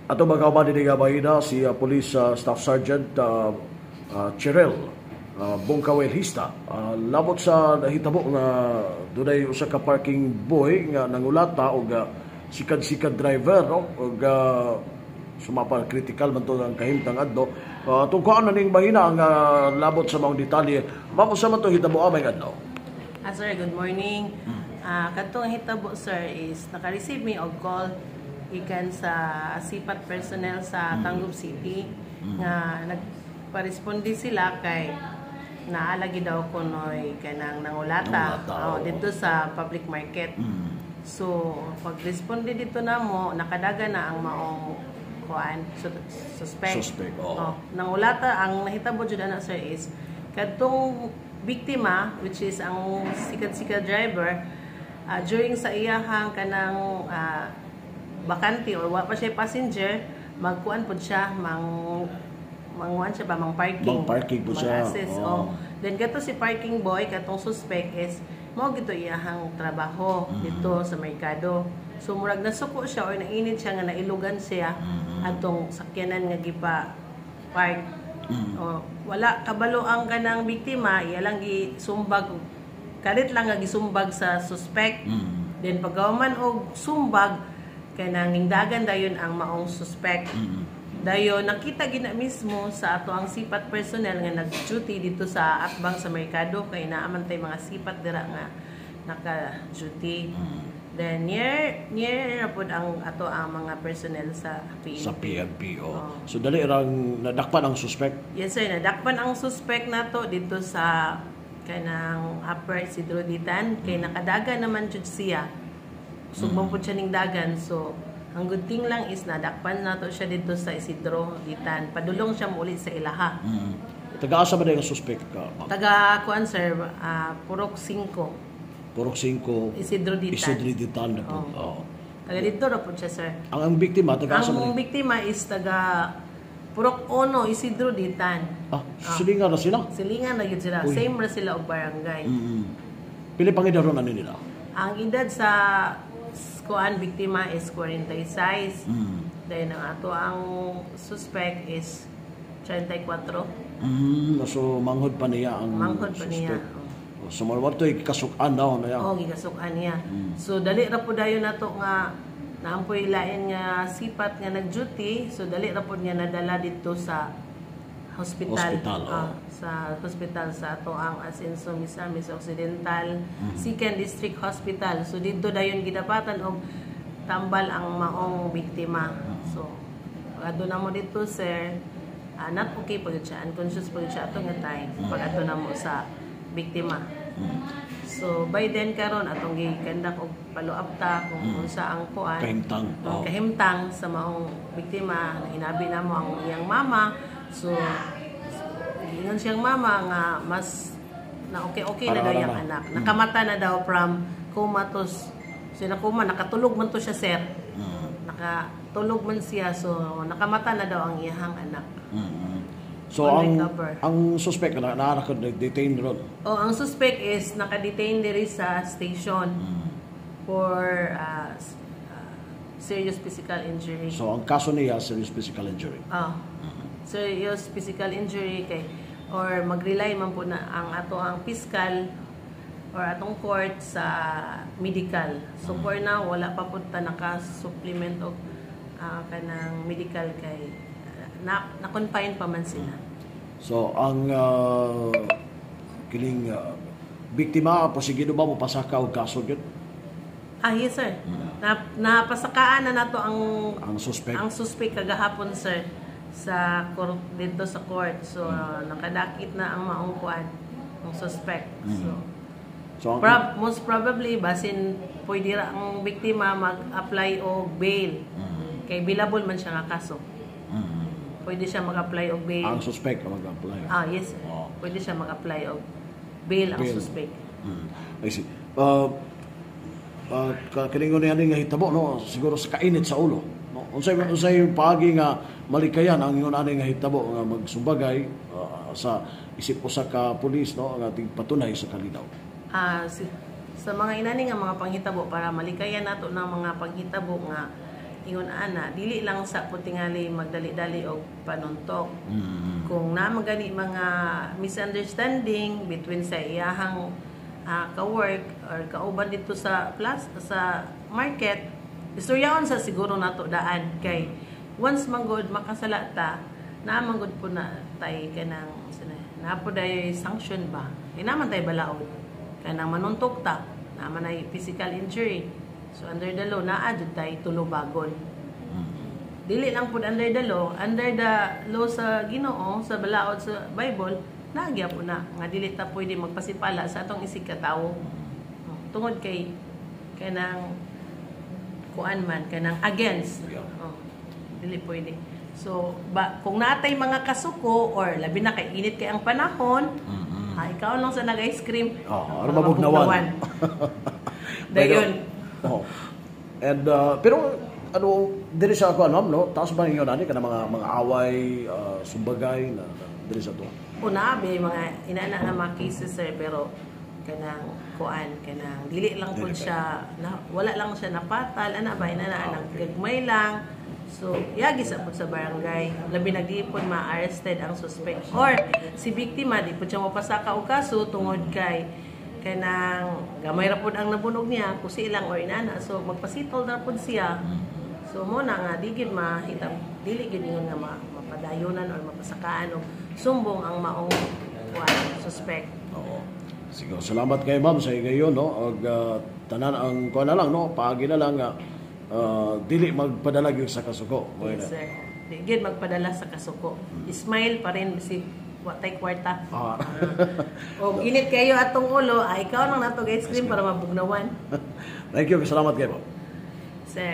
Ato mga kauban dinhi nga bahina si Police Staff Sergeant Cherel Bongkawel Hista labot sa nahitabo nga dunay usa ka parking boy nga nangulata og sikad-sikad driver, no, og sumapa critical man to ang kahimtang adto. Atong kuan na ning bahina ang labot sa mga detalye. Ma'am, unsa man to hitabo amay adlaw? Ah, sir, good morning. Katong hitabo, sir, is naka-receive mi og call gikan sa sipat personnel sa Tangub City nga nagpa-responde sila kay naalagi daw kunoy kanang nangulata, Nangulata, oh, oo. Dito sa public market. So, pag-responde dito namo, nakadagan na ang maong kuan suspect. Suspect, oo. Oh, nangulata. Ang nahitabo jud ana, sir, is kadtong biktima, which is ang sikat-sikat driver, during sa iyahang kanang bakante or wa pa siya passenger, magkuan pud siya, manguan siya ba, mang parking. Mang parking pud siya, Mag-assist, oo. Oh. Then kato si parking boy, katong suspect, is mao gito iyahang trabaho dito sa merkado. So murag nasuko siya or nainit siya nga nailugan siya atong sakyanan nga gipa park. O, wala kabalo ang kanang biktima, iya lang gisumbag, kalit lang nga gisumbag sa suspect. Then pagkauman og sumbag, kanang ningdagan dayon ang maong suspect. Dayon nakita gina mismo sa ato ang sipat personnel nga nag-duty dito sa atbang sa merkado kay naa man tay mga sipat dira nga naka-duty. Then near near ra pod ang ato ang mga personnel sa PNP. Sa PNP, oh. Oo. So dali rang nadakpan ang suspect. Yes sir, nadakpan ang suspect nato dito sa kanang Upper Isidro Ditan kay nakadagan naman jud siya. Sugbong pud siya ning dagan, so ang good thing lang is nadakpan nato siya dito sa Isidro Ditan. Padulong siya muli sa ilaha. Taga-asa ba ang suspect ka, ma'am? Taga kuan sir, Purok 5, Purok 5, Isidro Ditan. Isidro Ditan na po. Oo. Oo. Taga dito ra pud siya, sir. Ang biktima, taga-asa ba Ang din? Biktima is taga Purok 1, Isidro Ditan. Ah, silingan na sila. Silingan na gyud sila. Uy. Same ra sila og barangay. Pili pang edaron ani nila? Ang edad sa kuan biktima is 46. Then ang ato ang suspect is 34. So manghod pa niya ang Manghod pa niya. suspect. Oh, so mo to'y kasuk-an daw na yan. Oo, gikasukan niya. So dali ra pud dayon nato nga naampoy lain nga sipat nga nag-duty, so dali ra pud nga nadala dito sa hospital. Hospital, oo. Ah, sa hospital sa ato ang Asenso Misamis Occidental Second District Hospital. So dito dayon gidapatan og tambal ang maong biktima. So pag na mo dito, sir, not okay pag siya, unconscious pag siya ato nga time pag ato na mo sa biktima. So by then karon atong gikandak og follow up ta kung unsa ang kuan Kahimtang. ang kahimtang sa maong biktima. Hinabi na mo ang iyang mama. So giingon siyang mama nga mas na okay okay na Para daw wala iyang na. Anak. Nakamata na daw from comatose. So nakuma, nakatulog man to siya, sir. Nakatulog man siya, so nakamata na daw ang iyang anak. So On ang recover. Ang suspect na naa ka detain ron. Oh, ang suspect is naka-detain diri sa station for serious physical injury. So ang kaso niya, serious physical injury. Ah, serious physical injury kay or mag-rely man po na ang ato ang fiscal or atong court sa medical. So for now, wala pa pud ta naka-supplement og kanang medical kay na na-confine pa man sila. So ang kining biktima, posigido ba mo pasaka og kaso gyud? Ah, yes sir. Na napasakaan na nato ang Ang suspect. Ang suspect kagahapon, sir, sa court, dito sa court. So nakadakit na ang maong kuan, ang suspect. So So ang most probably basin pwede ra ang biktima mag-apply og bail. Kay bailable man siya nga kaso. Pwede siya mag-apply og bail. Ang suspect ang mag-apply. Ah, yes, sir. Oh. Pwede siya mag-apply og bail ang Bail. Suspect. I see. Kiningon niya nga hitabo, no, siguro sa kainit sa ulo. No, unsay unsay paagi nga malikayan ang ingon ani nga hitabo nga magsumbagay sa isip usa ka pulis, no, nga patunay sa kalinaw? Ah, sa mga inani nga mga panghitabo, para malikayan nato ng mga panghitabo nga ingon ana, dili lang sa pud tingali magdali-dali og panuntok. Kung naa man gani mga misunderstanding between sa iyahang ka-work or kauban dito sa plus sa market, istoryaon sa siguro nato daan, kay once man gud makasala ta, naa man gud po na tay kanang naa po day sanction ba, kay naa man tay balaod, kanang manuntok ta, naa man ay physical injury. So under the law, naa jud tay tulubagon. Dili lang pud under the law, under the law sa Ginoo, sa balaod sa Bible, naa gyapon na nga dili ta pwede magpasipala sa atong isig katawo. Tungod kay kanang kuan man, kanang against. Oh, dili pwede. So, ba, kung natay mga kasuko or labi na kay init kay ang panahon, ikaw lang sa nag-ice cream. Oh, aron mabugnawan. Dayon. Oh. And pero ano diri sa ako, ano, no, taas ba ninyo nani kana mga away, sumbagay na diri sa to? Una, may mga inana nga mga cases, sir, pero kanang kuan, kanang dili lang pud Dili. Siya na, wala lang siya napatal ana ba, inana nang gagmay lang. So yagi sa pud sa barangay, labi na di pud ma-arrested ang suspect or si biktima, di pud siya mapasaka og kaso tungod kay kanang gamay ra pud ang nabunog niya, kusi lang or inana, so magpa-settle ra pud siya. So mo na nga di gid mahita, dili gid ingon nga mapadayonan or mapasakaan og sumbong ang maong kuan, suspect. Oo. Sige, salamat kay ma'am sa higayon, no. Og tanan ang kuan na lang, no, paagi na lang nga dili magpadala gyud sa kasuko. Mo Yes, na. sir. Di gid magpadala sa kasuko. Smile pa rin si wa tay kwarta. Og init kayo atong ulo, ay ikaw nang nato ice cream para mabugnawan. Thank you, salamat kay ma'am. Sir.